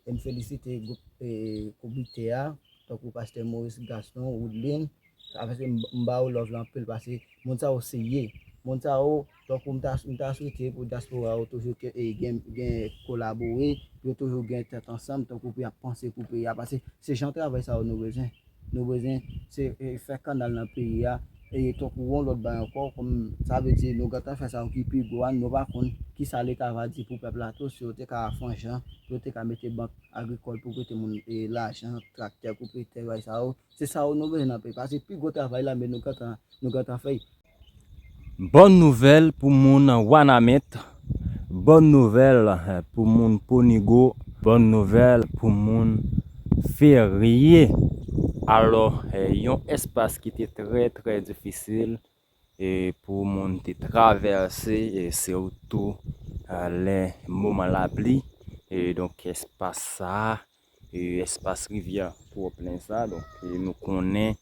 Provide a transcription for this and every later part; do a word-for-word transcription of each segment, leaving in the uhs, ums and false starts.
E m felisite gwoup, e, komite a, tankou Pastè Maurice Gaston, Woodlin, sa fè m, m ba yo love la anpil, paske moun sa yo serye. Moun sa yo, tankou m ta, m ta swete pou dyaspora yo toujou ke, e, gen, gen kolabore, pou yo toujou gen tèt ansanm, tankou pou y ap panse pou peyi a, paske se jan travay sa yo nou bezwen. Nou bezwen se, e, fè kanal nan peyi a, e tankou yon lòt bagay ankò, kòm sa vle di nou gentan fè sa yo ki pi gwo a, nou pa konn kisa Leta va di pou pèp la tou, si yo te ka fè yon jan, pou yo te ka mete bank agrikòl pou prete moun, e, lajan, traktè pou prete bagay sa yo. Se sa yo nou bezwen nan peyi, paske pi gwo travay la, men nou gentan, nou gentan fè. Bòn nouvèl pou moun Wanament, bòn nouvèl, eh, pou moun Ponigo, bòn nouvèl pou moun Ferye. Alò, eh, yon espas ki te trè, trè difisil, eh, pou moun te travèse, eh, sitou, eh, lè moman lapli. E donk, espas sa a, e, espas rivyè Twòplen sa. Donk, e, nou konnen,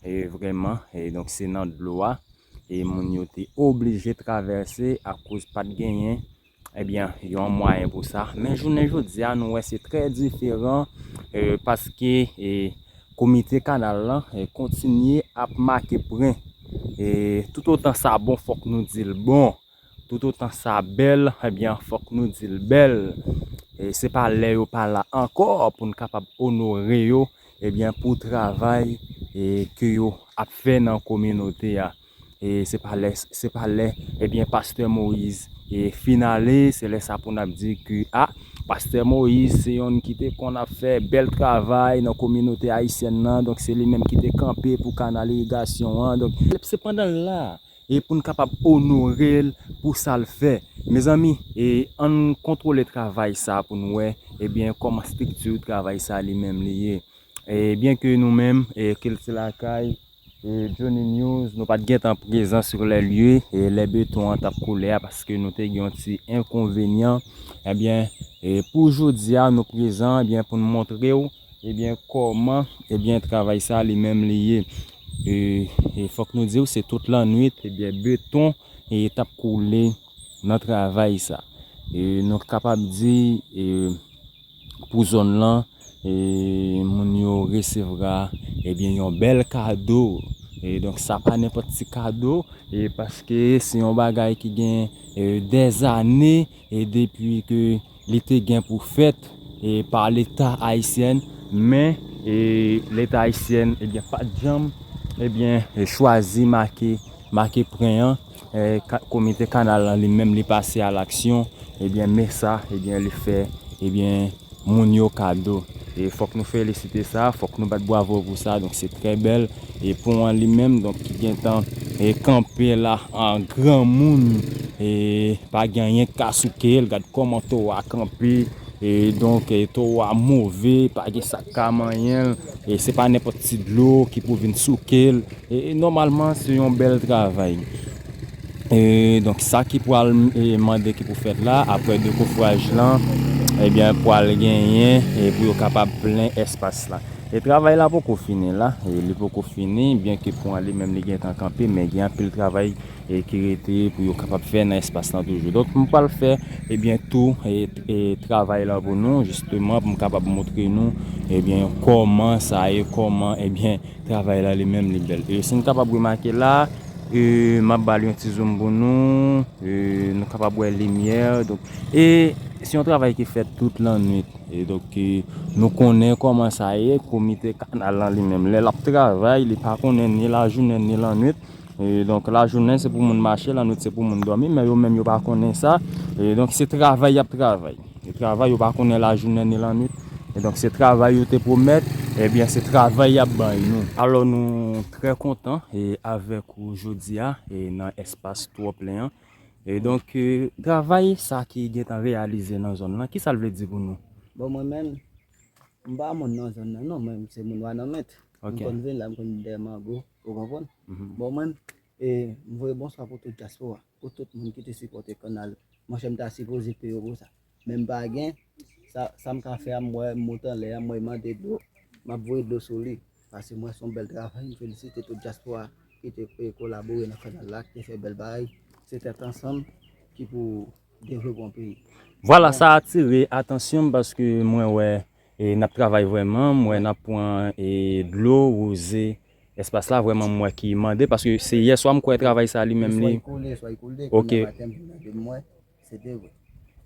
e, vrèman, e, donk, se nan dlo a. E moun yo te oblije travèse akoz pa t genyen, ebyen, yon mwayen pou sa. Men jounen jodi a, nou wè se trè diferan, e, paske, e, komite kanal lan, e, kontinye ap make pwen. E, toutotan sa bon, fòk nou di l bon. Toutotan sa bèl, ebyen, fòk nou di l bèl. E se pa lè yo pa la ankò pou n kapab onore yo, ebyen, pou travay, e, ke yo ap fè nan kominote a. E se pa lè, se pa lè, ebyen, Pastè Moyiz, e, fin ale, se lè sa pou n ap di ke, a, Pastè Moyiz se yonn ki te konn ap fè bèl travay nan kominote ayisyèn nan, donk se li menm ki te kanpe pou kanal irigasyon an. Donk, sepandan l la, e pou n kapab onore l pou sa l fè. Mezanmi, e ann kontwole travay sa pou n wè, ebyen, kòman estrikti travay sa li menm li ye. E byen ke nou menm, e Kilti Lakay, e Johnny News, nou pa t gentan prezan sur les lieux, e lè beton an t ap koule a, paske nou te gen yon ti enkonvenyan, ebyen, e pou jodi a, nou prezan, ebyen, pou n montre w, ebyen, kòman, ebyen, travay sa li menm li ye. E, e fòk nou di w, se tout lannwit, ebyen, beton, e t ap koule nan travay sa. E nou kapab di, e, pou zòn lan, e moun yo resevwa, ebyen, yon bèl kado. E donk, sa pa nenpòt ti kado, e paske se yon bagay ki gen, e, dèzane, e depi ke li te gen pou fèt, e pa Leta ayisyen, men, e Leta ayisyen, ebyen, pa t janm, ebyen, e chwazi make, make pwen an, e ka-, komite kanal lan li menm li pase a laksyon, ebyen, men sa, ebyen, li fè, ebyen, moun yo kado. E fòk nou felisite sa, fòk nou bat bwavo pou sa, donk se trè bèl. E pon an li menm, donk ki gentan, e kanpe la an granmoun, e pa gen anyen k ka souke l, gad kòman towo a kanpe, e donk, e towo a move, pa gen sa k ka manyen l, e se pa nenpòt ti dlo ki pou vin souke l, e, e nòmalman se yon bèl travay. E donk, sa ki pral, e, mande ki pou fèt la, apre dekofraj lan, ebyen, pral genyen, e pou yo kapab plen espas la. E travay la poko fini la, e li poko fini, byen ke pon an li menm li gentan kanpe, men gen anpil travay, e ki rete pou yo kapab fè nan espas lan toujou. Donk, m pral fè, ebyen, tou, e, e travay la pou nou, jisteman, pou m kapab montre nou, ebyen, kòman sa ye, kòman, ebyen, travay la li menm li bèl. E si n kapab remake la, e, m ap ba l yon ti zoom pou nou, e, nou kapab wè limyè, donk, e se yon travay ki fèt tout lannwit. E donk, e, nou konnen kòman sa ye, komite kanal lan li menm, lè l ap travay, li pa konnen ni lajounen ni lannwit. E donk, lajounen se pou moun mache, lannwit se pou moun dòmi, men yo menm yo pa konnen sa. E donk, se travay y ap travay. E travay, yo pa konnen lajounen ni lannwit. E donk, se travay yo te pwomèt, ebyen, se travay y ap bay nou. Alò, nou trè kontan, e, avèk ou jodi a, e, nan espas Twòplen an. E donk, e, travay sa ki gentan reyalize nan zòn lan, kisa l vle di pou nou? Bon, mwen menm, m pa moun nan zòn nan, non, mwen se moun Wanament. Ok. M konn vin la, m konn dèyè mango, ou konprann? Mhm. Bon, mwen, e, m voye bonswa pou tout dyaspora, pou tout moun ki te sipòte kanal. Monchè, m ta sipoze peye yo pou sa. Men m pa gen, sa, sa m ka fè a, m wè, m moute anlè a, m wè, mande dlo, m ap voye dlo sou li. Paske m wè se yon bèl travay, m felisite tout dyaspora ki te, e, kolabore nan kanal la, ki te fè bèl bagay. Se tèt ansanm ki pou devlope yon peyi. Vwala, sa atire atansyon m paske mwen wè e n ap travay vrèman, m wè n ap pran e dlo, wouze espas la, vrèman m wè ki mande, paske se yè swa m kwè travay sa li menm li. Swa i koule, swa i koule, ok. Kounye a maten m vin tande m wè, se te vre.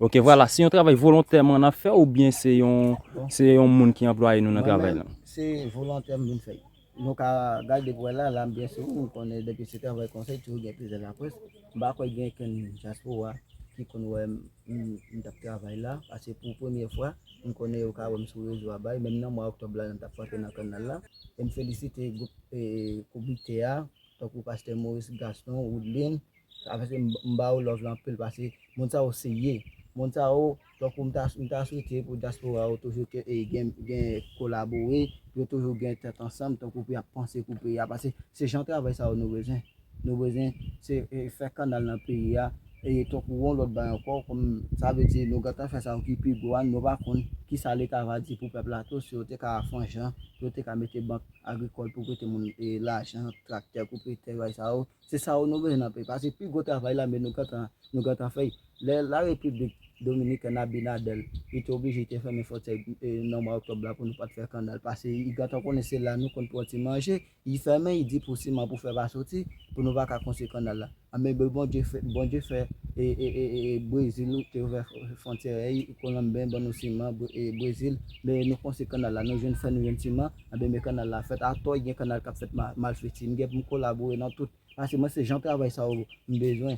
Ok, vwala, se yon travay volontèman n ap fè oubyen se yon, se yon moun ki anplwaye nou nan travay la? Se volontè m vin fè. Nou ka gade pou wè la, la m byen sou, m konnen depi se travay konsèy, toujou gen plizyè laprès. M pa kwè gen kenn dyaspora ki konn wè m, m, m t ap travay la, paske pou premye fwa, m konnen yo ka wè m sou rezo a bay, menm nan mwa oktòb la, nan m t ap frape nan kannal la. E m felisite gwoup, e, komite a, tankou pastè Maurice Gaston, Woodlin, sa fè se m, m ba yo love la anpil, paske moun sa yo serye. Moun sa yo, tankou m ta, m ta swete pou dyaspora yo toujou ke, e, gen, gen kolabore, pou yo toujou gen tèt ansanm, tankou pou y ap panse pou peyi a, paske se jan travay sa yo nou bezwen. Nou bezwen se, e, fè kannal nan peyi a, e tankou yon lòt bagay ankò, kòm sa vle di nou gentan fè sa yo ki pi gwo a, nou pa konn kisa Leta va di pou pèp la tou, si yo te ka fè yon jan, si yo te ka mete bank agrikòl pou prete moun, e, lajan, traktè pou prete bagay sa yo. Se sa yo nou bezwen nan peyi. Paske pi gwo travay la, men nou gentan, nou gentan fè l. Lè Larepiblik Dominikèn Abinader, li te oblije te fèmen fwontyè, e, nan mwa oktòb la pou nou pa t fè kannal. Paske li gentan konnen se la nou konn pran ti manje, li fèmen, li di pou siman pou fè pa soti, pou nou pa ka konstwi kannal la. Anben, Bondye fè, Bondye fè, e, e, e, e, e, Brezil te ouvè fwontyè, e, Kolonbyen ban nou siman, Bre-, e, Brezil, men nou konstwi kannal la, nou jwenn fè, nou jwenn siman, anben, men kannal la fèt, atò, gen kannal k ap fèt ma-, malfeti. M gen pou m kolabore nan tout. Paske mwen se jan travay sa yo m bezwen.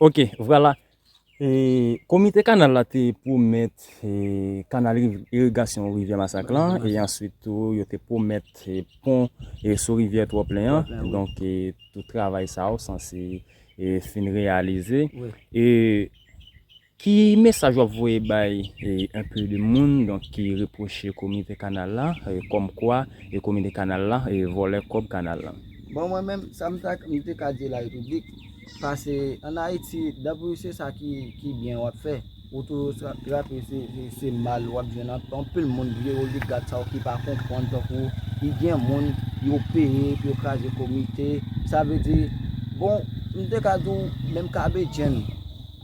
Ok, vwala. E, komite kanal la te pwomèt, e, kanal irigasyon Rivyè Masak lan, e answit tou, yo te pwomèt, e, pon, e, sou rivyè Twòplen an. Twòplen, wi. Donk, e, tout travay sa yo sanse, e, fin reyalize. Wi. E, ki mesaj w ap voye bay, e, enpe de moun, donk, ki repwoche komite kanal la, e, kòmkwa, e, komite kanal la, e, vòlè kòb kanal la? Bon, mwen menm, sa m ta, m te ka di Larepiblik, paske ann Ayiti, depi se sa ki, ki byen w ap fè, ou toujou tra-, trape se, se, se mal w ap jwenn an, anpil moun, vye oligak sa yo ki pa konprann, tankou, li gen moun, yo peye pou yo kraze komite, sa vle di, bon, m te ka di w, menm Kabedjenn,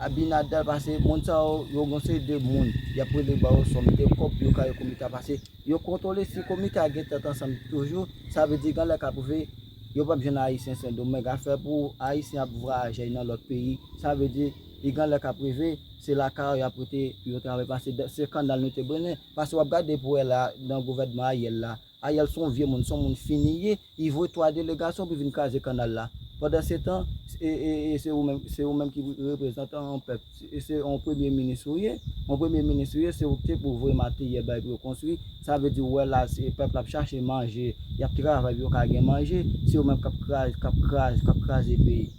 Abinader, paske moun sa yo, yo gon seri de moun, y ap rele ba yo sòm de kòb pou yo kraze komite a, paske yo kontwole si komite a gen tèt ansanm toujou, sa vle di gen lè k ap rive, yo p ap jwenn Ayisyen Sendomeng. Afè pou Ayisyen ap vwayajè nan lòt peyi, sa vle di, li gen lè k ap rive, se lakay yo y ap rete pou yo travay, paske se kannal nou te bezwen. Paske w ap gade pou wè la, nan gouvènman Ariel la, Ariel se yon vye moun, se yon moun fini ye, li voye twa delegasyon pou vin kraze kannal la. Pandansetan, e, e, e, se ou menm, se ou menm ki reprezantan yon pèp, e se yon premye minis ou ye, yon premye minis ou ye, se ou ki te pou voye materyèl bay pou yo konstwi. Sa vle di, ou wè la, se pèp la ap chache manje, y ap travay pou yo ka gen manje, se yo menm k ap kraze, k ap kraze, k ap kraze peyi.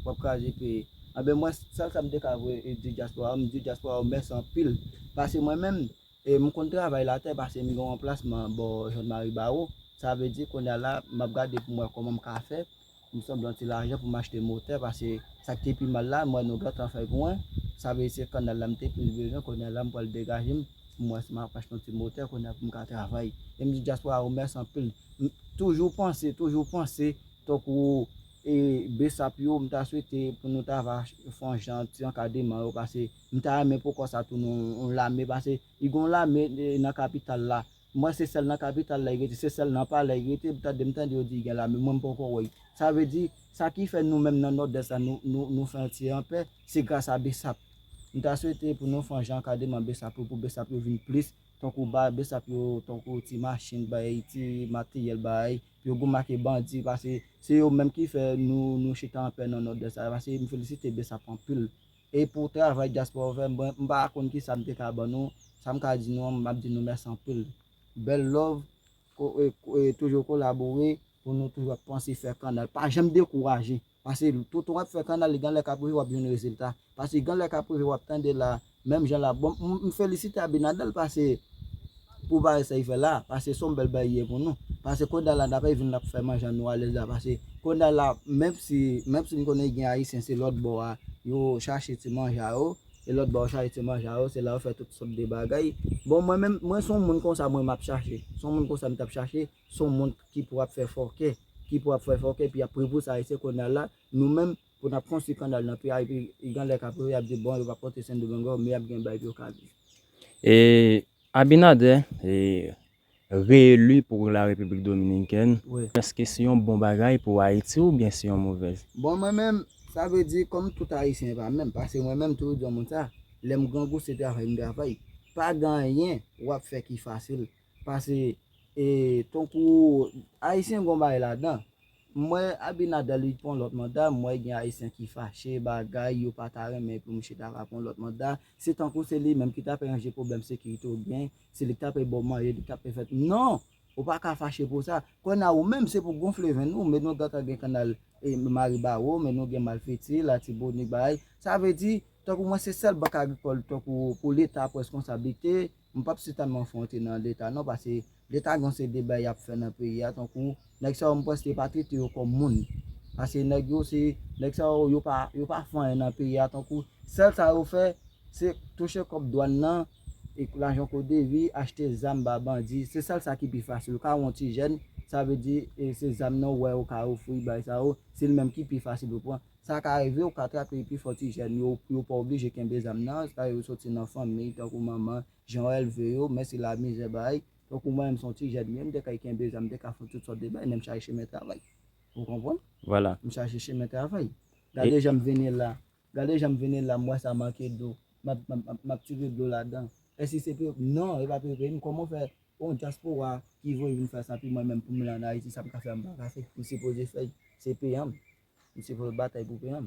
W ap kraze peyi. Anben, mwen, sèl sa m te ka voye, e, di dyaspora, m di dyaspora, mèsi anpil. Paske mwen menm, e, m konn travay latè, paske m gen yon anplasman bò Jòn Mari Bawo. Sa vle di, kounye a la, m ap gade pou m wè kòman m ka fè. M sanble yon ti lajan pou m achte motè, paske sa k te pi mal la, m wè nou gentan fè pou mwen. Sa vle di se kannal la m te plis bezwen, kounye a la m pral degaje m, pou m wè si m ap achte yon ti motè, kounye a pou m ka travay. E m di dyaspora yo mèsi anpil. M toujou panse, toujou panse, tankou, e, besap yo, m ta swete pou nou ta va fè yon jan ti ankadreman yo, paske m ta renmen poko sa tounen yon, yon lame, paske li gen yon lame, e, nan kapital la. Mwen se sèl nan kapital la ki rete, se sèl nan palè ki rete, m tande, m tande yo di gen lame, mwen m poko wè. Sa vle di, sa ki fè nou menm nan Nòdès la, nou, nou, nou fè yon ti anpè, se gras a besap. M ta swete pou nou fè yon jan ankadreman besap yo, pou besap yo vin plis, tankou ba besap yo, tankou ti machin, bay ti materyèl, bay, pou yo goumen ak bandi, paske se yo menm ki fè nou, nou chita anpè nan Nòdès la, paske m felisite besap anpil. E pou travay dyaspora fè, mwen, m pa konn kisa m te ka ban nou. Sa m ka di nou an, m ap di nou mèsi anpil. Bèl love, ko-, e, ko-, e, toujou kolabore pou nou toujou ap panse fè kannal. Pa janm dekouraje. Paske toutan w ap fè kannal, li gen lè k ap rive, w ap jwenn rezilta. Paske gen lè k ap rive, w ap tande la, menm jan la. Bon, m, m felisite Abinader paske pou bagay sa li fè la, paske se yon bèl bagay li ye pou nou. Paske kounye a la, n ap vin n ap fè manje an nou alèz la, paske kounye a la, menm si, menm si m konnen gen Ayisyen, se lòt bò a, yo chache ti manje a yo, e lòt bò yo chache ti manje a yo, se la yo fè tout sòt de bagay. Bon, mwen menm, mwen se yon moun konsa, mwen m ap chache. Se yon moun konsa m t ap chache, se yon moun ki pou ap fè fòkè, ki pou ap fè fòkè, epi ap repousse Ayisyen kounye a la, nou menm, pou n ap konstwi kanal nan peyi a, epi gen lè k ap rive, y ap di, bon, yo p ap pote Sendomingo, men y ap gen bagay pou yo ka viv. E Abinader e, reeli pou la Repiblik Dominikèn, wi, èske se yon bon bagay pou Ayiti oubyen se yon movèz? Bon, mwen menm, sa vle di, kòm tout Ayisyen pa menm, paske mwen menm, toujou di yon moun sa, lè m grangou, se travay m travay. Pa gen anyen w ap fè ki fasil. Paske, e, tankou, Ayisyen gon bagay ladan. M wè Abinader li pran lòt manda, m wè gen Ayisyen ki fache, bagay, yo pa ta renmen pou misye ta ka pran lòt manda. Se tankou se li menm ki ta pral ranje pwoblèm sekirite oubyen se li ki ta pral ba w manje, li ki ta pral fè. Non! Ou pa ka fache pou sa. Kounye a ou menm se pou gonfle venn ou, men nou gentan gen kanal e, Maribawo, men nou gen Malfeti, Latibonit, bagay. Sa vle di, tankou mwen se sèl bank agrikòl, tankou pou Leta pran reskonsablite, m p ap sitèlman fè yon ti nan Leta non, paske Leta gen yon seri de bagay y ap fè nan peyi a, tankou nèg sa yo m panse pa trete yo kòm moun. Paske nèg yo se, nèg sa yo, yo pa, yo pa fè anyen nan peyi a, tankou sèl sa yo fè, se touche kòb dwàn nan, e lajan kodevi, achte zam ba bandi. Se sèl sa ki pi fasil. Ou ka wè yon ti jèn, sa vle di, e se zam nan ou wè yo ka ofri, bagay sa yo, se li menm ki pi fasil pou pran. Sa ka rive, ou ka trape epi fò ti jèn yo, yo pa oblije kenbe zam nan, sa yo soti nan fanmi, tankou manman, jan yo elve yo, men se lamizè bay. Tankou mwen menm, se yon ti jèn, men m te ka kenbe zam, m te ka fè tout sòt de bay, men m chache chemen travay. Ou konprann? Vwala. M chache chemen travay. Gade jan m vini la. Gade jan m vini la, m wè sa manke dlo. M ap, m ap, m ap, m ap tire dlo ladan. Èske se peyi? Non, e pa peyi, peyi m. Kòman w fè yon dyaspora ki voye vin fè sa, pi mwen menm pou m la ann Ayiti, sa m ka fè, m pa ka fè. M sipoze fè, se peyi m. M sipoze batay pou peyi m.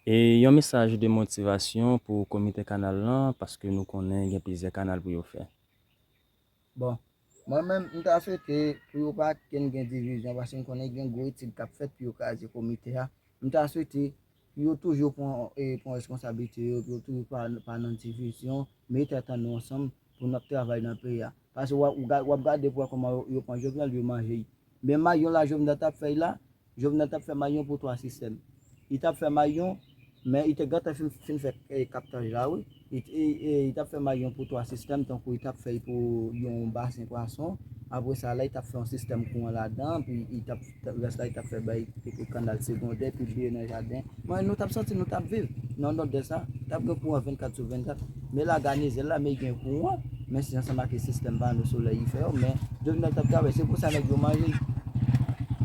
E yon mesaj de motivasyon pou komite kanal lan, paske nou konnen gen plizyè kanal pou yo fè. Bon, mwen menm, m ta swete pou yo pa ken gen divizyon, paske m konnen gen gwo etid k ap fèt pou yo kraze komite a. M ta swete pou yo toujou pran, e, pran reskonsablite yo, pou yo toujou pa, pa nan divizyon, mete tèt ann nou ansanm pou n ap travay nan peyi a. Paske w ap, w ap gade pou wè kòman yo, yo pran Jovenel, yo manje l. Men mayon la Jovenel t ap fè la, Jovenel t ap fè mayon pou twa sistèm. Li t ap fè mayon, men li te gentan fin, fin fè, e, kaptaj la, wi. Li, e, e, li t ap fè mayon pou twa sistèm, tankou li t ap fè l pou yon basen pwason. Apre sa, la, li t ap fè yon sistèm kouran ladan, pi li t ap, rès la, li t ap fè bay kanal segondè, pibliye nan jaden. Mwen, nou t ap santi nou t ap viv nan nòdès la. T ap gen kouran vennkat sou vennkat. Men la, Garnizel la, men gen kouran. Men se ansanm ak sistèm pano solèy li fè yo. Men Jovenel t ap travay. Se pou sa nèg yo manje.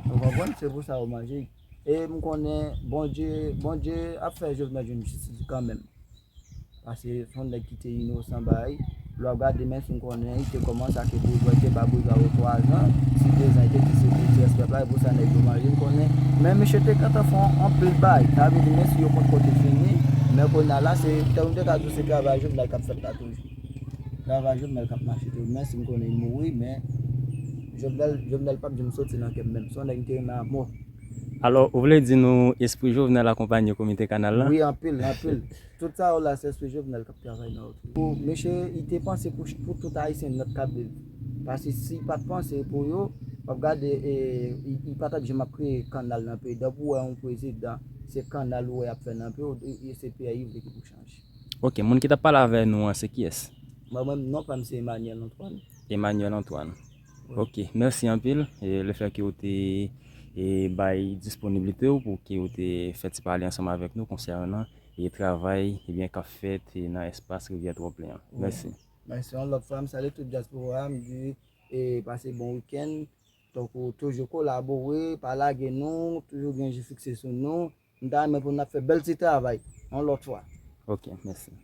Ou konprann? Se pou sa yo manje. E m konnen Bondye, Bondye ap fè Jovenel jwenn jistis li kanmenm. Paske se yon nèg ki te inosan bay. Lè w ap gade, menm si m konnen li te kòmanse ak boujwa, li te ba boujwa yo twa zan, si de zan li te di se pou ti rès pèp la, e pou sa nèg yo manje, m konnen. Men misye te gentan fè anpil bay. Sa vle di, menm si yo konn kote fini, men kounye a la, se, tankou m te ka di w, se travay Jovenel k ap fèt la toujou. Travay Jovenel k ap mache toujou. Menm si m konnen li mouri, men Jovenel, Jovenel p ap janm soti nan kè m menm. Se yon nèg m te renmen a mò. Alò, ou vle di nou espri Jovenel akonpanye komite kanal lan? Wi, anpil, anpil. Tout sa yo la, se espri Jovenel k ap travay nan yo toujou. Mesye, li te panse pou, pou tout Ayisyen nèt k ap viv. Paske si li pa t panse pou yo, w ap gade, e, li, li pa t ap janm ap kreye kanal nan peyi. Depi w wè yon prezidan, se kanal ou wè y ap fè nan peyi w, e, e se peyi a li vle ki pou chanje. Ok, moun ki t ap pale avè nou an, se kiyès? Mwen, mwen, non pa m se Emmanuel Antoine. Emmanuel Antoine. Wi. Ok, mèsi anpil, e, lefètke ou te, e, bay disponiblite w pou ke ou te fè ti pale ansanm avèk nou konsènan, e, travay, ebyen, k ap fèt, e, nan espas Rivyè Twòplen an. Wi. Mèsi. Mèsi yon lòt fwa, m salye tout dyaspora a, m di, e, pase bon wikenn. Donk, ou toujou kolabore, pa lage nou, toujou gen je fikse sou nou. M ta renmen pou n ap fè bèl ti travay yon lòt fwa. Ok, mèsi.